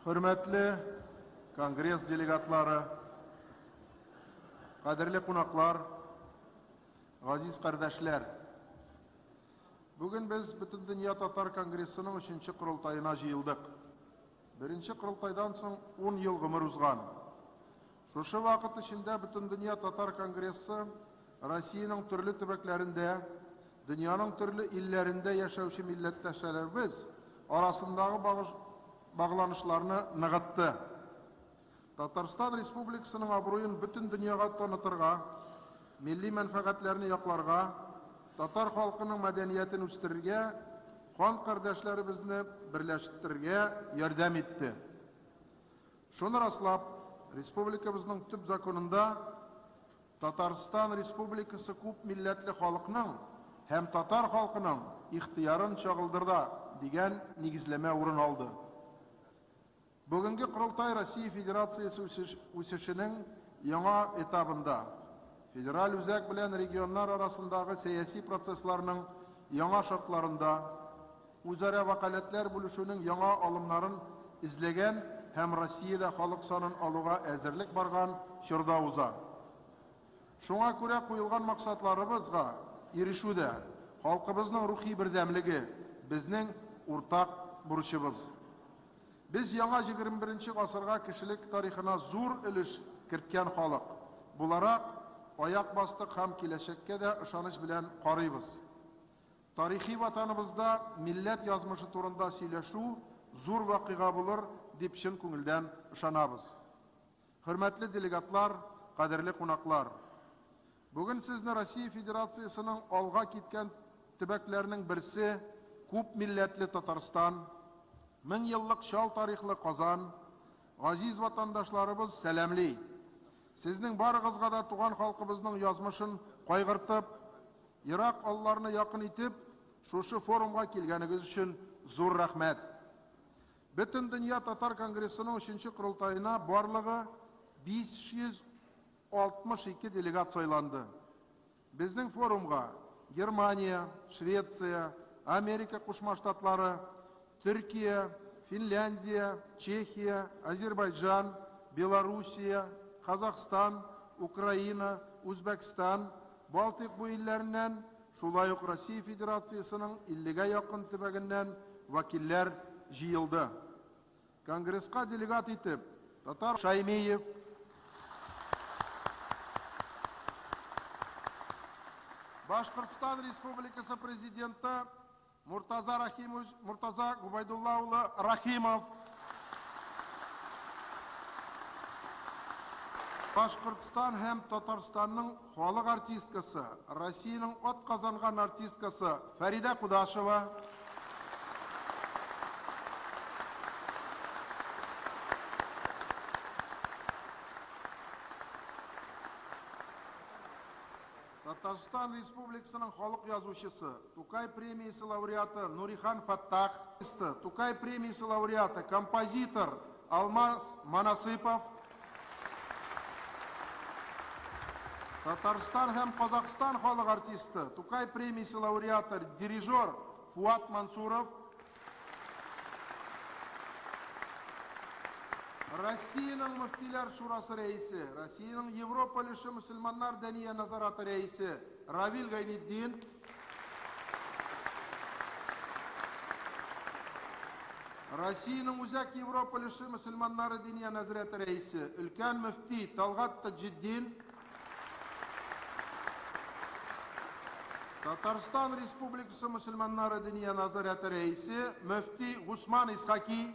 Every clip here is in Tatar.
Хөрмәтле конгресс делегатлары, кадерле кунаклар, газиз кардәшләр! Бүген без Бөтендөнья татар конгрессының өченче корылтаена җыелдык. Беренче корылтайдан соң 10 ел гомер узган. Шушы вакыт эчендә Бөтендөнья татар конгрессы Россиянең төрле төбәкләрендә, дөньяның төрле илләрендә яшәүче милләттәшләребез арасындагы багланышларны ныгытты. Татарстан Республикасының абруен бөтен дөньяга танытырга, милли мәнфәгатьләрне якларга, татар халкының мәдәниятен үстерергә, кан кардәшләребезне берләштерергә ярдәм итте. Шуны раслап, республикабызның төп законында Татарстан Республикасы күп милләтле халыкның һәм татар халкының ихтыярын чагылдырда дигән нигезләмә урын алды. Бүгенге корылтай Россия Федерациясе үсешенең яңа этабында, федераль үзәк белән регионнар арасындагы сәяси процессларның яңа шартларында, үзара вәкаләтләр бүлешүнең яңа алымнарын эзләгән һәм Россиядә халык санын алуга әзерлек барган чорда уза. Шуңа күрә куелган максатларыбызга ирешүдә халкыбызның рухи бердәмлеге безнең уртак бурычыбыз. Без яңа 21 гасырга кешелек тарихына зур өлеш керткән халык буларак аяк бастык һәм киләчәккә дә ышаныч белән карыйбыз. Тарихи ватаныбызда милләт язмышы турында сөйләшү зур вакыйга булыр дип чын күңелдән ышанабыз. Хөрмәтле делегатлар, кадерле кунаклар! Бүген сезне Россия Федерациясенең алга киткән төбәкләренең берсе, күп милләтле Татарстан, мең еллык чал тарихлы Казан, газиз ватандашларыбыз сәламли. Сезнең барыгызга да туган халкыбызның язмышын кайгыртып, ерак алларны якын итеп, шушы форумга килгәнегез өчен зур рәхмәт. Бөтендөнья татар конгрессының өченче корылтаена барлыгы 562 делегат сайланды. Безнең форумга Германия, Швеция, Америка Кушма Штатлары, Төркия, Финляндия, Чехия, Азербайджан, Белоруссия, Казахстан, Украина, Үзбәкстан, Балтыйк буе илләреннән, шулай ук Россия Федерациясенең 50гә якын төбәгеннән вәкилләр җыелды. Конгресска делегат итеп Татар Шаймиев, Башкортстан Республикасы президенты Муртаза Рахимович Муртаза Губайдулла улы Рахимов, Башкортстан һәм Татарстанның халык артисткасы, Россиянең атказанган артисткасы Фәридә Кудашева, Татарстан Республикасының халык язучысы, Тукай премиясе лауреаты Нурихан Фаттах, Тукай премиясе лауреаты, композитор Алмаз Манасыпов, Татарстан һәм Казахстан халык артисты, Тукай премиясе лауреаты, дирижер Фуат Мансуров, Россиянең Мөфтиләр шурасы рәисе, Россиянең Европа өлеше мөселманнар Дәния назараты рәисе Равил Гайнетдин, Россиянең Үзәк Европа өлеше мөселманнары Диния нәзарәте рәисе, өлкән мөфти Талгат Таҗетдин, Татарстан Республикасы мөселманнары Диния нәзарәте рәисе мөфти Гусман Исхаки,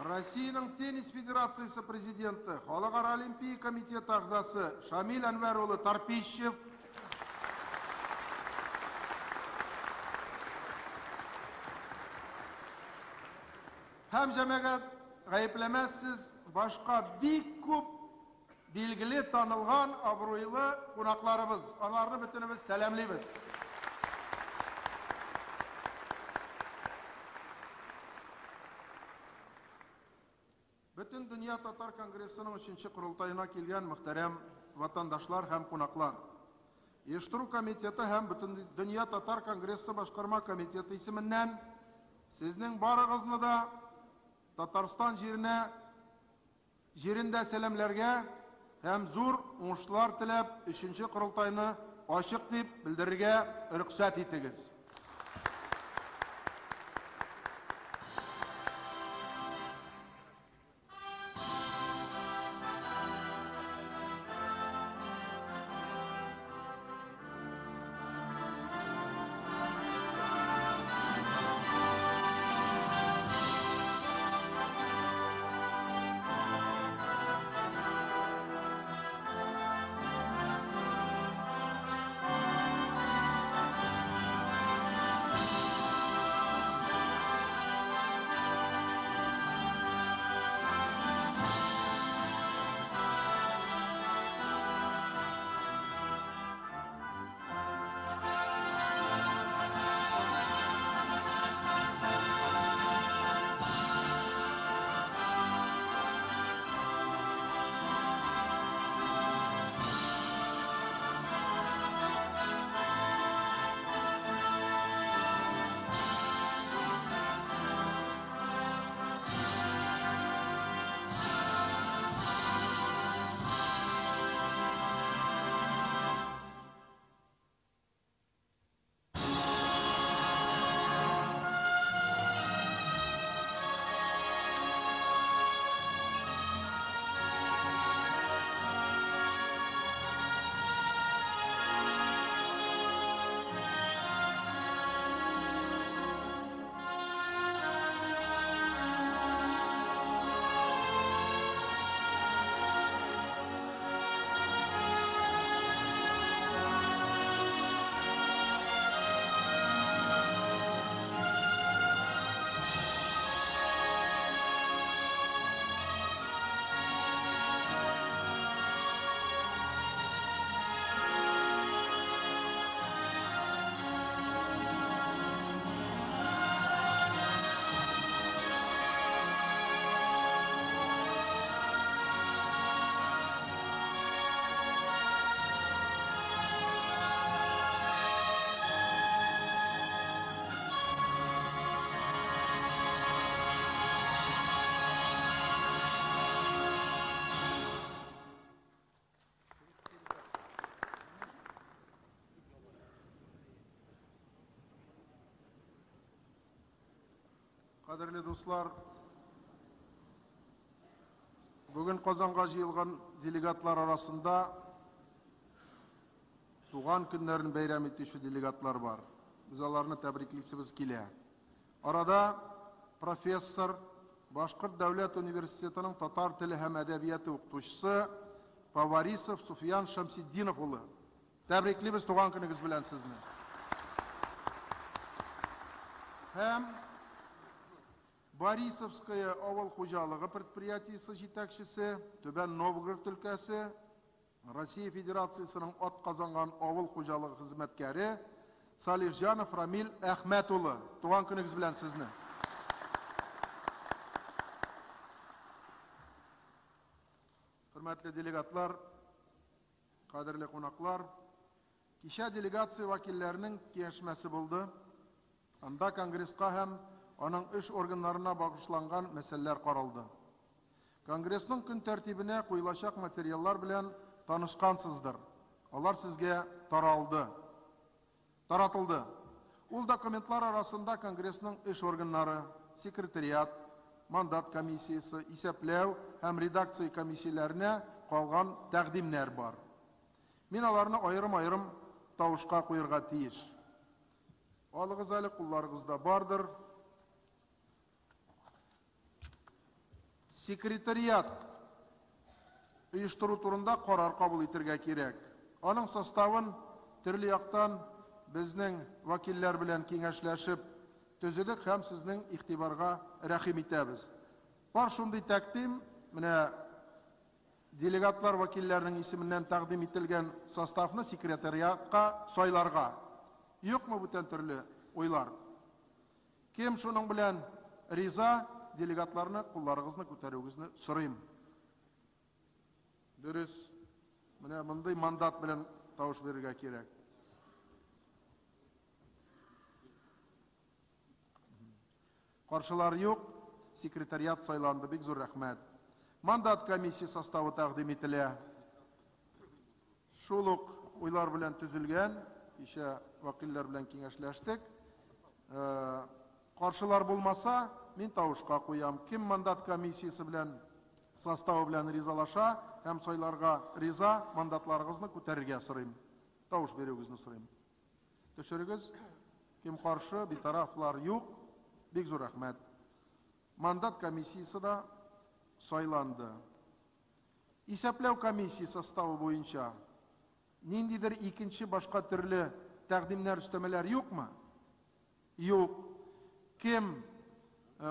Россиянең теннис федерациясе президенты, Халыкара Олимпия комитеты әгъзасы Шамил Әнвәр улы Тарпищев, һәм җәмәгать гаепләмәссез, башка бик күп билгеле танылган абруйлы кунакларыбыз. Аларны бөтенебез сәламлибез. Бөтендөнья татар конгрессының өченче корылтаена килгән мөхтәрәм ватандашлар һәм кунаклар. Оештыру комитеты һәм Бөтендөнья татар конгрессы башкарма комитеты исеменнән Сезнең барыгызны да Татарстан җирендә сәламләргә һәм зур уңышлар теләп 3нче корылтайны ачык дип белдерергә рөхсәт итегез. Кадерле дуслар, бүген Казанга җыелган делегатлар арасында туган көннәрен бәйрәм итүче делегатлар бар. Без аларны тәбриклисебез килә. Арада профессор, Башкорт дәүләт университетының татар теле һәм әдәбияты укытучысы Поварисов Суфиян Шәмсетдинов улы. Тәбриклибез туган көнегез белән сезне. Һәм Борисовская авыл хуҗалыгы предприятиесе җитәкчесе, Түбән Новгород өлкәсе, Россия Федерациясенең атказанган авыл хуҗалыгы хезмәткәре Салихҗанов Рамил Әхмәт улы. Туган көнегез белән сезне. Хөрмәтле делегатлар, кадерле кунаклар, кичә делегация вәкилләренең киңәшмәсе булды. Анда конгресска һәм аның эш органнарына багышланган мәсьәләләр каралды. Конгрессның көн тәртибенә куелачак материаллар белән танышкансыздыр. Алар сезгә таралды. Таратылды. Ул документлар арасында конгрессның эш органнары, секретариат, мандат комиссиясе, исәпләү һәм редакция комиссияләренә калган тәкъдимнәр бар. Мин аларны аерым-аерым тавышка куярга тиеш. Алыгыз әле, кулларыгызда бардыр. Секретариат оештыру турында карар кабул итәргә кирәк. Аның составын төрле яктан безнең вәкилләр белән киңәшләшеп төзедек һәм сезнең игътибарга рәхим итәбез. Бар шундый тәкъдим, менә делегатлар вәкилләренең исеменнән тәкъдим ителгән составны секретариатка сайларга. Юкмы бүтән төрле уйлар? Кем шуның белән риза, делегатларны кулларыгызны күтәрүегезне сорыйм. Дөрес, менә мондый мандат белән тавыш бирергә кирәк. Каршылар юк. Секретариат сайланды. Бик зур рәхмәт. Мандат комиссия составы тәкъдим ителә. Шул ук уйлар белән төзелгән, кичә вәкилләр белән киңәшләштек. Каршылар булмаса, мин тавышка куям. Кем мандат комиссиясе белән составы белән ризалаша һәм сайларга риза, мандатларыгызны күтәрергә сорыйм. Тавыш бирүегезне сорыйм. Төшерегез. Кем каршы, битарафлар юк. Бик зур рәхмәт. Мандат комиссиясе да сайланды. Исәпләү комиссиясе составы буенча ниндидер икенче башка төрле тәкъдимнәр, өстәмәләр юкмы? Юк. Кем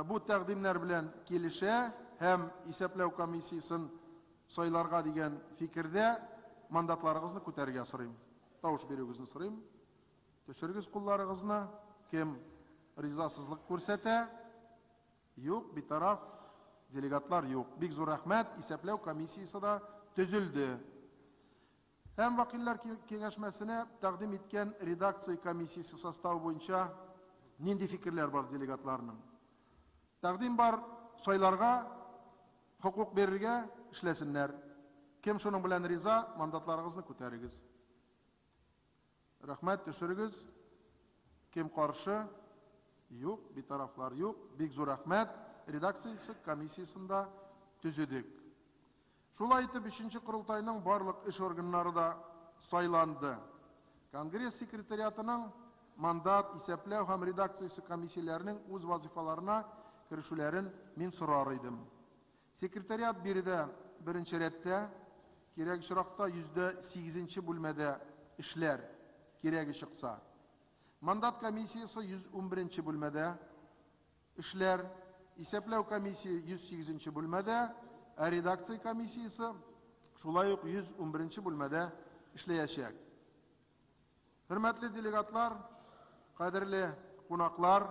бу тәкъдимнәр белән килешә һәм исәпләү комиссиясен сайларга дигән фикердә, мандатларыгызны күтәрергә сорыйм. Тавыш бирүегезне сорыйм. Төшерегез кулларыгызны. Кем ризасызлык күрсәтә? Юк, битараф делегатлар юк. Бик зур рәхмәт, исәпләү комиссиясе дә төзелде. Һәм вәкилләр киңәшмәсенә тәкъдим иткән редакция комиссиясе составы буенча нинди фикерләр бар делегатларның? Тәкъдим бар сайларга, хокук бирергә, эшләсеннәр. Кем шуның белән риза, мандатларыгызны күтәрегез. Рәхмәт, төшерегез. Кем каршы? Юк, битарафлар юк. Бик зур рәхмәт. Редакциясе комиссиясендә төзедек. Шулай итеп, өченче корылтайның барлык эш органнары да сайланды. Конгресс секретариатының мандат, исәпләү һәм редакциясе комиссияләренең үз вазифаларына керешүләрен мин сорар идем. Секретариат биредә беренче рәттә, кирәк очракта 108 бүлмәдә эшләр, кирәге чыкса. Мандат комиссиясе 111 бүлмәдә эшләр, исәпләү комиссия 108 бүлмәдә, ә редакция комиссиясе шулай ук 111 бүлмәдә эшләячәк. Хөрмәтле делегатлар, кадерле кунаклар,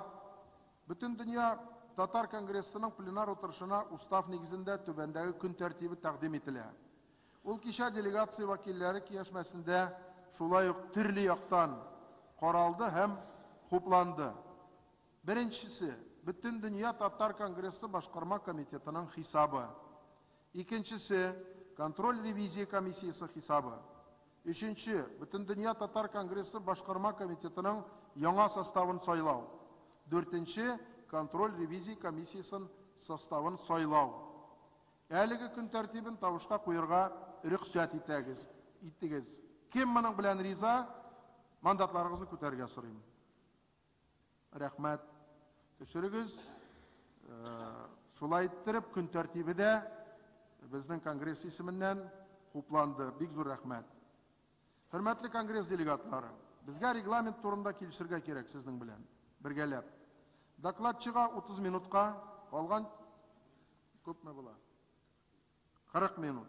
Бөтендөнья татар конгрессының пленар утырышына устав нигезендә түбәндәге көн тәртибе тәкъдим ителә. Ул кичә делегация вәкилләре киңәшмәсендә шулай ук төрле яктан каралды һәм хупланды. Беренчесе, Бөтендөнья татар конгрессы башкарма комитетының хисабы. Икенчесе, контроль-ревизия комиссиясе хисабы. Өченче, Бөтендөнья татар конгрессы башкарма комитетының яңа составын сайлау. Дүртенче, контроль-ревизия комиссиясен составын сайлау. Әлеге көн тәртибен тавышка куярга рөхсәт итәгез, итегез. Кем моның белән риза, мандатларыгызны күтәрергә сорыйм. Рәхмәт. Төшерегез. Шулай иттереп, көн тәртибе дә безнең конгресс исеменнән хупланды. Бик зур рәхмәт. Хөрмәтле конгресс делегатлары, безгә регламент турында килешергә кирәк сезнең белән бергәләп. Докладчыга 30 минутка, калган күпме була? 40 минут.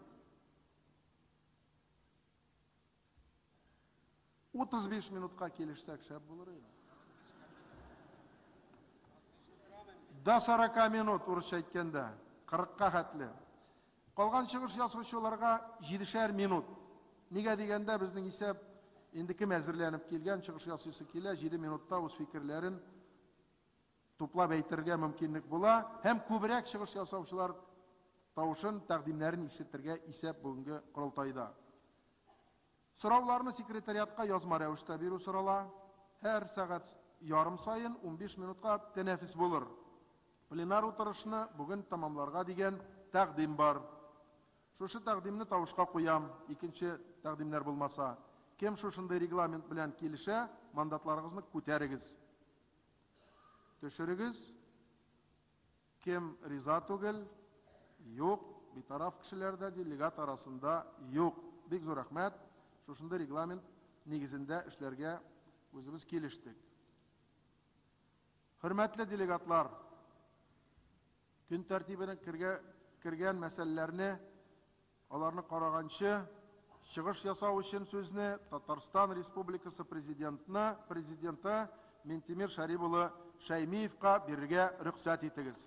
35 минутка килешсәк шәп булыр иде. До 40 минут, урысча әйткәндә, 40-ка хәтле. Калган чыгыш ясаучыларга 7 минут. Нигә дигәндә, безнең исәп, инде кем әзерләнеп килгән, чыгыш ясыйсы килә, 7 минутта үз фикерләрен туплап әйтергә мөмкинлек була һәм күбрәк чыгыш ясаучылар тавышын, тәкъдимнәрен ишетергә исәп бүгенге корылтайда. Сорауларны секретариатка язма рәвештә бирү сорала. Һәр сәгать ярым саен 15 минутка тәнәфес булыр. Пленар утырышны бүген тәмамларга дигән тәкъдим бар. Шушы тәкъдимне тавышка куям, икенче тәкъдимнәр булмаса. Кем шушындый регламент белән килешә, мандатларыгызны күтәрегез. Төшерегез. Кем риза түгел? Юк, битараф кешеләр дә делегат арасында юк. Бик зур рәхмәт. Шушындый регламент нигезендә эшләргә үзебез килештек. Хөрмәтле делегатлар, көн тәртибенә кергән мәсьәләләрне аларны караганчы чыгыш ясау өчен сүзне Татарстан Республикасы президенты Минтимер Шәрип улы Шәймиевка бирергә рөхсәт итегез.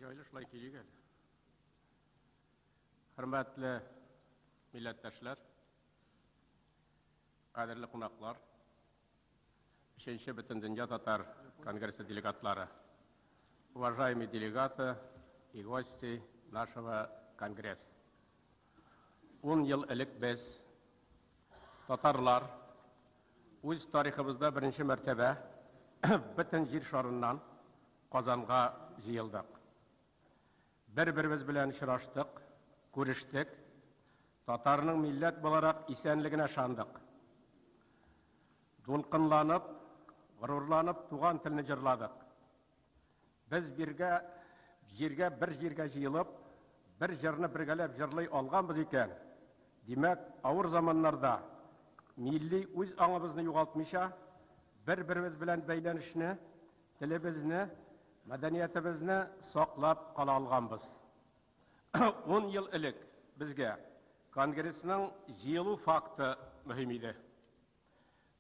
Җайлы шулай килик әле. Хөрмәтле милләттәшләр, кадерле кунаклар, Өченче Бөтендөнья татар конгрессы делегатлары, уважаемые делегаты и гости нашего конгресса. 10 ел элек без, татарлар, үз тарихыбызда беренче мәртәбә бөтен җир шарыннан Казанга җыелдык. Бер-беребез белән очраштык, күрештек, татарның милләт буларак исәнлегенә ышандык. Дулкынланып, горурланып туган телне җырладык. Без биргә җиргә бер җиргә җыелып, бер җырны бергәләп җырлый алганбыз икән, димәк, авыр заманнарда милли үз аңыбызны югалтмыйча, бер-беребез белән бәйләнешне, телебезне, мәдәниятебезне саклап кала алганбыз. 10 ел элек безгә конгрессның җыелу факты мөһим иде.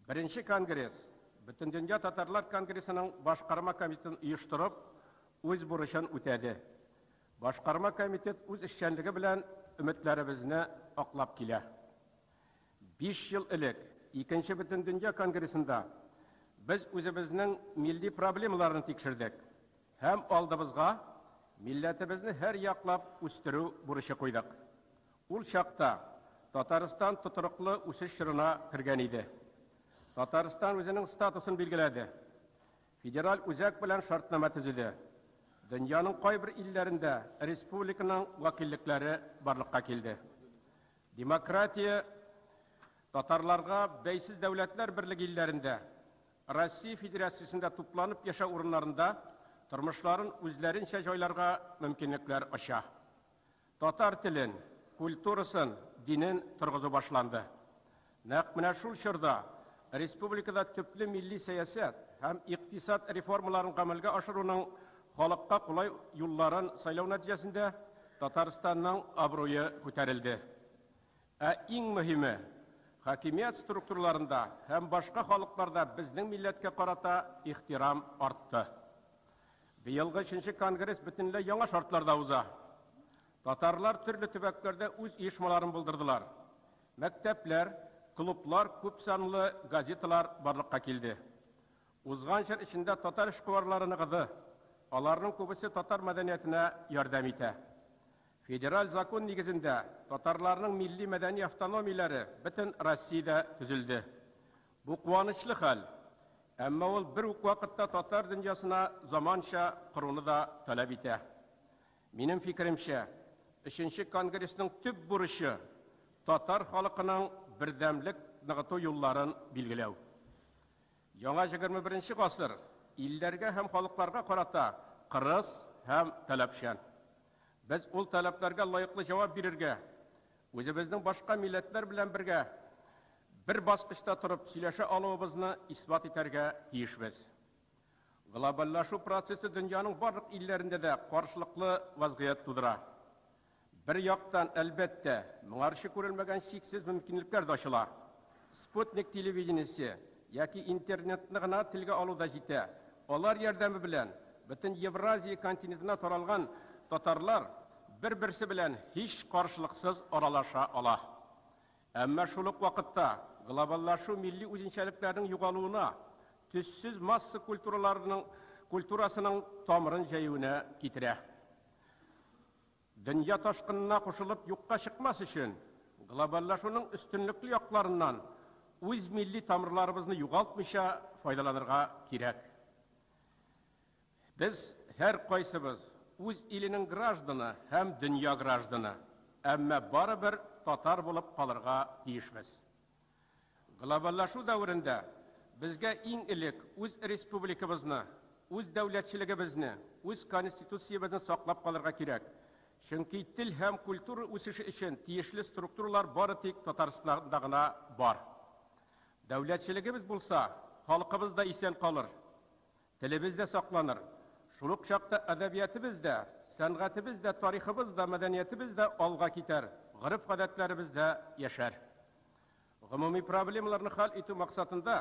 Беренче конгресс Бөтендөнья татарлар конгрессының башкарма комитетын оештырып, үз бурычын үтәде. Башкарма комитет үз эшчәнлеге белән өметләребезне аклап килә. 5 ел элек Икенче Бөтендөнья конгрессында без үзебезнең милли проблемаларны тикшердек һәм алдыбызга милләтебезне һәр яклап үстерү бурычы куйдык. Ул чакта Татарстан тотрыклы үсеш чорына кергән иде. Татарстан үзенең статусын билгеләде. Федераль үзәк белән шартнамә төзеде. Дөньяның кайбер илләрендә республиканың вәкиллекләре барлыкка килде. Демократия татарларга бәйсез дәүләтләр берлеге илләрендә, Россия Федерациясендә тупланып яшәү урыннарында тормышларын үзләренчә җайларга мөмкинлекләр ача. Татар телен, культурасын, динен торгызу башланды. Нәкъ менә шул чорда республикада төпле милли сәясәт һәм икътисад реформаларын гамәлгә ашыруның халыкка кулай юлларын сайлау нәтиҗәсендә Татарстанның абруе күтәрелде. Ә иң мөһиме, хакимият структураларында һәм башка халыкларда безнең милләткә карата ихтирам артты. Быелгы өченче конгресс бөтенләй яңа шартларда уза. Татарлар төрле төбәкләрдә үз оешмаларын булдырдылар. Мәктәпләр, клублар, күп санлы газеталар барлыкка килде. Узган чор эчендә татар эшкуарлары ныгыды. Аларның күбесе татар мәдәниятенә ярдәм итә. Федераль закон нигезендә татарларның милли мәдәни автономияләре бөтен Россиядә төзелде. Бу куанычлы хәл. Әмма ул бер үк вакытта татар дөньясына заманча коруны да таләп итә. Минем фикеремчә, өченче конгрессның төп бурычы татар халкының бердәмлек ныгыту юлларын билгеләү. Яңа 21 гасыр илләргә һәм халыкларга карата кырыс һәм таләпчән. Без ул таләпләргә лаеклы җавап бирергә, үзебезнең башка милләтләр белән бергә бер баскычта торып сөйләшә алуыбызны исбат итәргә тиешбез. Глобальлашу процессы дөньяның барлык илләрендә дә каршылыклы вазгыять тудыра. Бер яктан, әлбәттә, моңарчы күрелмәгән чиксез мөмкинлекләр дә ачыла. Спутник телевидениесе яки интернетны гына телгә алу да җитә. Алар ярдәме белән бөтен Евразия континентына таралган татарлар бер-берсе белән һич каршылыксыз аралаша ала. Әмма шул ук вакытта глобальлашу милли үзенчәлекләрнең югалуына, төссез масса культураларының культурасының тамырын җәюенә китерә. Дөнья ташкынына кушылып юкка чыкмас өчен глобальлашуның өстенлекле якларыннан үз милли тамырларыбызны югалтмыйча файдаланырга кирәк. Без һәр кайсыбыз үз иленең гражданы һәм дөнья гражданы, әмма барыбер татар булып калырга тиешбез. Глобальлашу дәверендә безгә иң элек үз республикабызны, үз дәүләтчелегебезне, үз конституциябезне саклап калырга кирәк. Чөнки тел һәм культура үсеше өчен тиешле структуралар бары тик Татарстанда гына бар. Дәүләтчелегебез булса, халкыбыз да исән калыр, телебез дә сакланыр. Шул ук чакта әдәбиятыбыз да, сәнгатебез дә, тарихыбыз да, мәдәниятебез дә алга китәр, гореф-гадәтләребез дә яшәр. Гомуми проблемаларны хәл итү максатында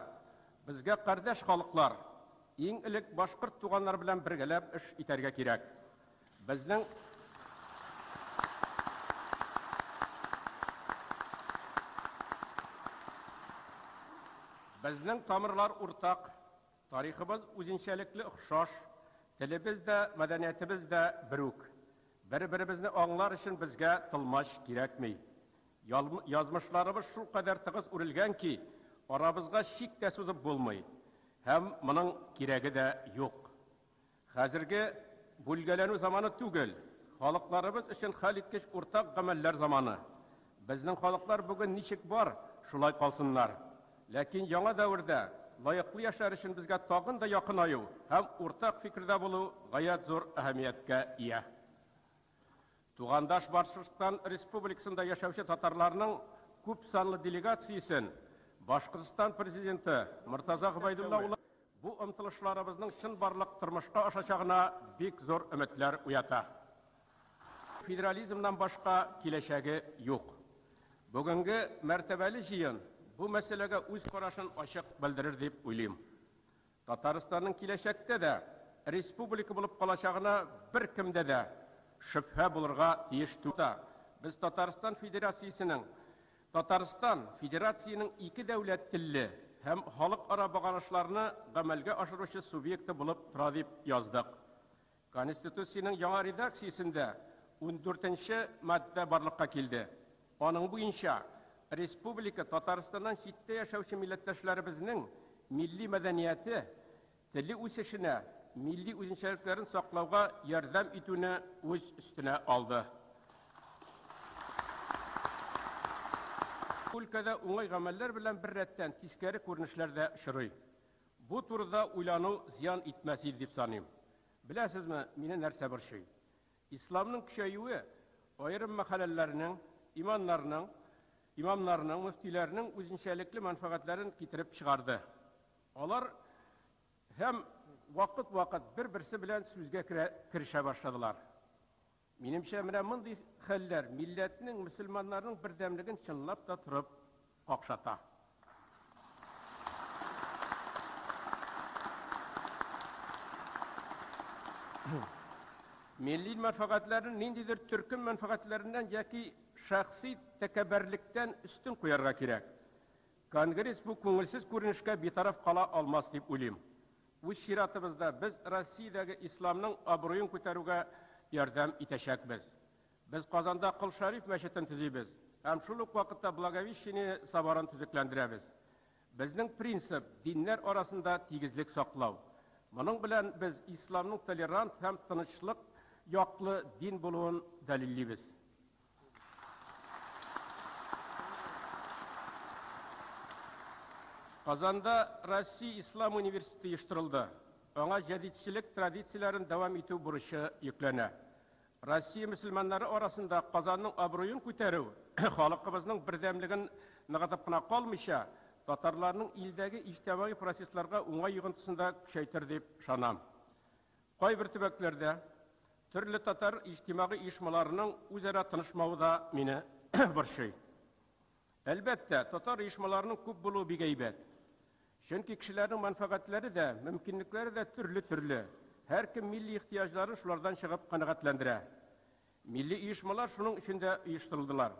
безгә кардәш халыклар, иң элек башкорт туганнар белән бергәләп эш итәргә кирәк. Безнең Безнең тамырлар уртак, тарихыбыз үзенчәлекле охшаш, телебез дә, мәдәниятебез дә бер үк. Бер-беребезне аңлар өчен безгә тылмач кирәкми. Язмышларыбыз шулкадәр тыгыз үрелгән ки, арабызга чик тә сузып булмый. Һәм моның кирәге дә юк. Хәзерге бүлгәләнү заманы түгел, халыкларыбыз өчен хәлиткеч уртак гамәлләр заманы. Безнең халыклар бүген ничек бар, шулай калсыннар. Ләкин яңа дәвердә лаеклы яшәр өчен безгә тагын да якынаю һәм уртак фикердә булу гаять зур әһәмияткә ия. Тугандаш Башкортстан Республикасында яшәүче татарларның күп санлы делегациясен Башкортстан президенты Мортаза Гобәйдулла улы бу омтылышларыбызның чынбарлык тормышка ашачагына бик зур өметләр уята. Федерализмнан башка киләчәге юк. Бүгенге мәртәбәле җыен бу мәсьәләгә үз карашын ачык белдерер дип уйлыйм. Татарстанның киләчәктә дә республика булып калачагына беркемдә дә шөбһә булырга тиеш түгел. Без Татарстан Федерациясенең Татарстан Федерацияның ике дәүләт телле һәм халыкара багланышларны гамәлгә ашыручы субъекты булып тора дип яздык. Конституциянең яңа редакциясендә 14нче маддә барлыкка килде. Аның буенча Республика Татарстаннан читтә яшәүче милләттәшләребезнең милли мәдәнияте, теле үсешенә, милли үзенчәлекләрен саклауга ярдәм итүне үз өстенә алды. Өлкәдә уңай гамәлләр белән бер рәттән тискәре күренешләр дә очрый. Бу турыда уйлану зыян итмәс иде дип саныйм. Беләсезме, мине нәрсә борчый? Исламның көчәюе аерым мәхәлләләрнең, иманнарның, имамнарның, мөфтиләрнең үзенчәлекле мәнфәгатьләрен китереп чыгарды. Алар һәм вакыт-вакыт бер-берсе белән сүзгә керешә башладылар. Минемчә, менә мондый хәлләр милләтнең, мөселманнарның бердәмлеген чынлап та торып какшата. Милли мәнфәгатьләрне ниндидер төркем мәнфәгатьләреннән яки шәхси тәкәбберлектән өстен куярга кирәк. Конгресс бу күңелсез күренешкә битараф кала алмас дип уйлыйм. Үз чиратыбызда без Россиядәге исламның абруен күтәрүгә ярдәм итәчәкбез. Без Казанда Кол Шәриф мәчетен төзибез һәм шул ук вакытта Благовещение соборын төзекләндерәбез. Безнең принцип диннәр арасында тигезлек саклау. Моның белән без исламның толерант һәм тынычлык яклы дин булуын дәлиллибез. Казанда Россия Ислам университеты оештырылды. Аңа җәдидчелек традицияләрен дәвам итү бурычы йөкләнә. Россия мөселманнары арасында Казанның абруен күтәрү, халкыбызның бердәмлеген ныгытып кына калмыйча, татарларның илдәге иҗтимагый процессларга уңай йогынтысын да көчәйтер дип ышанам. Кайбер төбәкләрдә төрле татар иҗтимагый оешмаларының үзара тынышмавы да мине борчый. Әлбәттә, татар оешмаларының күп булуы бик әйбәт. Чөнки кешеләрнең мәнфәгатьләре дә, мөмкинлекләре дә төрле-төрле. Һәркем милли ихтыяҗларын шулардан чыгып канәгатьләндерә. Милли оешмалар шуның өчен дә оештырылдылар.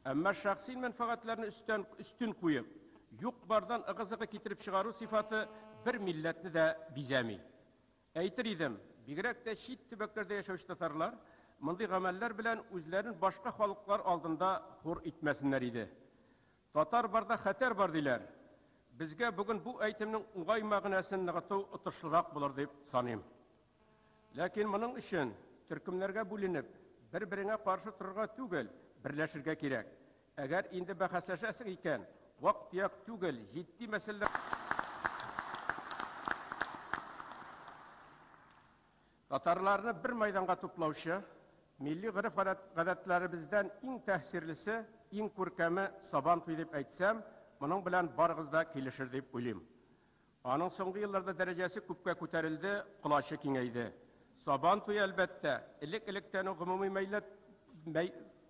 Әмма шәхси мәнфәгатьләрне өстән өстен куеп, юк бардан ыгы-зыгы китереп чыгару сыйфаты бер милләтне дә бизәми. Әйтер идем, бигрәк тә чит төбәкләрдә яшәүче татарлар мондый гамәлләр белән үзләрен башка халыклар алдында хур итмәсеннәр иде. Татар барда хәтәр бар диләр. Безгә бүген бу әйтемнең уңай мәгънәсен ныгыту отышлырак булыр дип саныйм. Ләкин моның өчен төркемнәргә бүленеп, бер-береңә каршы торырга түгел, берләшергә кирәк. Әгәр инде бәхәсләшәсең икән, вак-төяк түгел, җитди мәсьәләләр Татарларны бер мәйданга туплаучы, милли гореф-гадәтләребездән иң тәэсирлесе, иң күркәме Сабан туе дип әйтсәм, моның белән барыгыз да килешер дип уйлыйм. Аның соңгы елларда дәрәҗәсе күпкә күтәрелде, колачы киңәйде. Сабан туе, әлбәттә, элек-электән үк гомуми милләт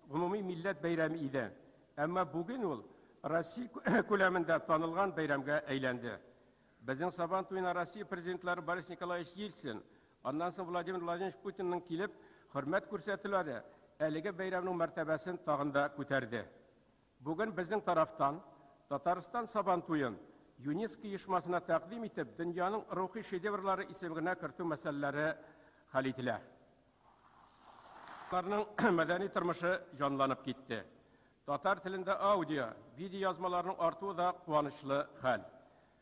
гомуми милләт бәйрәме иде. Әмма бүген ул Россия күләмендә танылган бәйрәмгә әйләнде. Безнең Сабан туена Россия президентлары Борис Николаевич Ельцин, аннан соң Владимир Владимирович Путинның килеп, хөрмәт күрсәтүләре әлеге бәйрәмнең мәртәбәсен тагын да күтәрде. Бүген безнең тарафтан Татарстан Сабан туен ЮНЕСКО оешмасына тәкъдим итеп, дөньяның рухи шедеврлары исемлегенә кертү мәсьәләләре хәл ителә. Татарның мәдәни тормышы җанланып китте. Татар телендә аудио, видео язмаларының артуы да куанычлы хәл.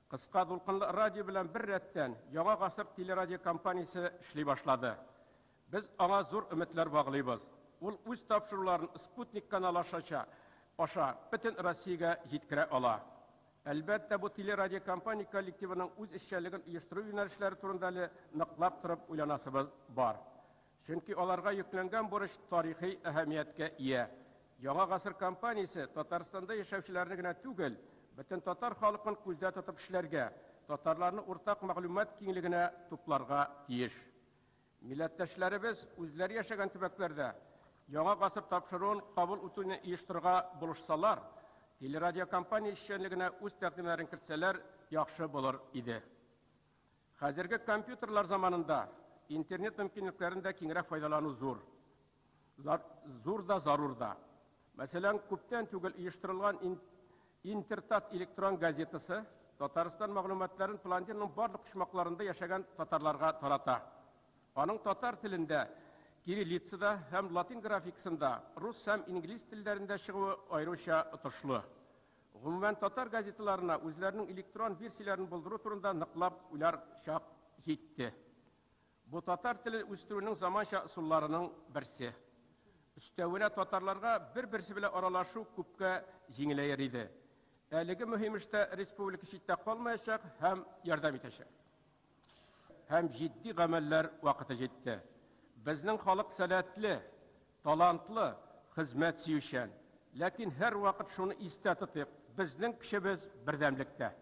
Кыска дулкынлы радио белән бер рәттән Яңа гасыр телерадиокомпаниясе эшли башлады. Без аңа зур өметләр баглыйбыз. Ул үз тапшыруларын Спутник каналы аша бөтен Россиягә җиткерә ала. Әлбәттә, бу телерадиокомпания коллективының үз эшчәнлеген оештыру юнәлешләре турында әле ныклап торып уйланасыбыз бар. Чөнки аларга йөкләнгән бурыч тарихи әһәмияткә ия. Яңа гасыр компаниясе Татарстанда яшәүчеләрне генә түгел, бөтен татар халкын күздә тотып эшләргә, татарларны уртак мәгълүмат киңлегенә тупларга тиеш. Милләттәшләребез үзләре яшәгән төбәкләрдә Яңа гасыр тапшыруын кабул итүне оештырырга булышсалар, телерадиокомпания эшчәнлегенә үз тәкъдимнәрен кертсәләр, яхшы булыр иде. Хәзерге компьютерлар заманында интернет мөмкинлекләрен дә киңрәк файдалану зур. Зур да, зарур да. Мәсәлән, күптән түгел оештырылган Интертат электрон газетасы Татарстан мәгълүматларын планетаның барлык почмакларында яшәгән татарларга тарата. Аның татар телендә кириллицада һәм латин графикасында, рус һәм инглиз телләрендә чыгуы аеруча отышлы. Гомумән, татар газеталарына үзләренең электрон версияләрен булдыру турында ныклап уйлар чак җитте. Бу татар теле үстерүнең заманча ысулларының берсе. Өстәвенә татарларга бер-берсе белән аралашу күпкә җиңеләер иде. Әлеге мөһим эштә республика читтә калмаячак һәм ярдәм итәчәк. Һәм җитди гамәлләр вакыты җитте. Безнең халык сәләтле, талантлы, хезмәт сөючән. Ләкин һәрвакыт шуны истә тотыйк, безнең көчебез бердәмлектә.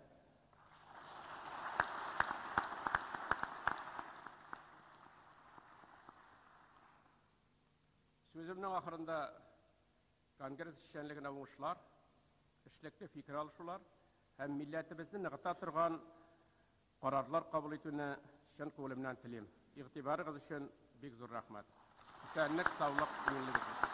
Сүземнең ахырында конгресс эшчәнлегенә уңышлар, эшлекле фикер алышулар һәм милләтебезне ныгыта торган карарлар кабул итүне чын күңелемнән телим. Игътибарыгыз өчен бик зур рәхмәт. Исәнлек, саулык, иминлек.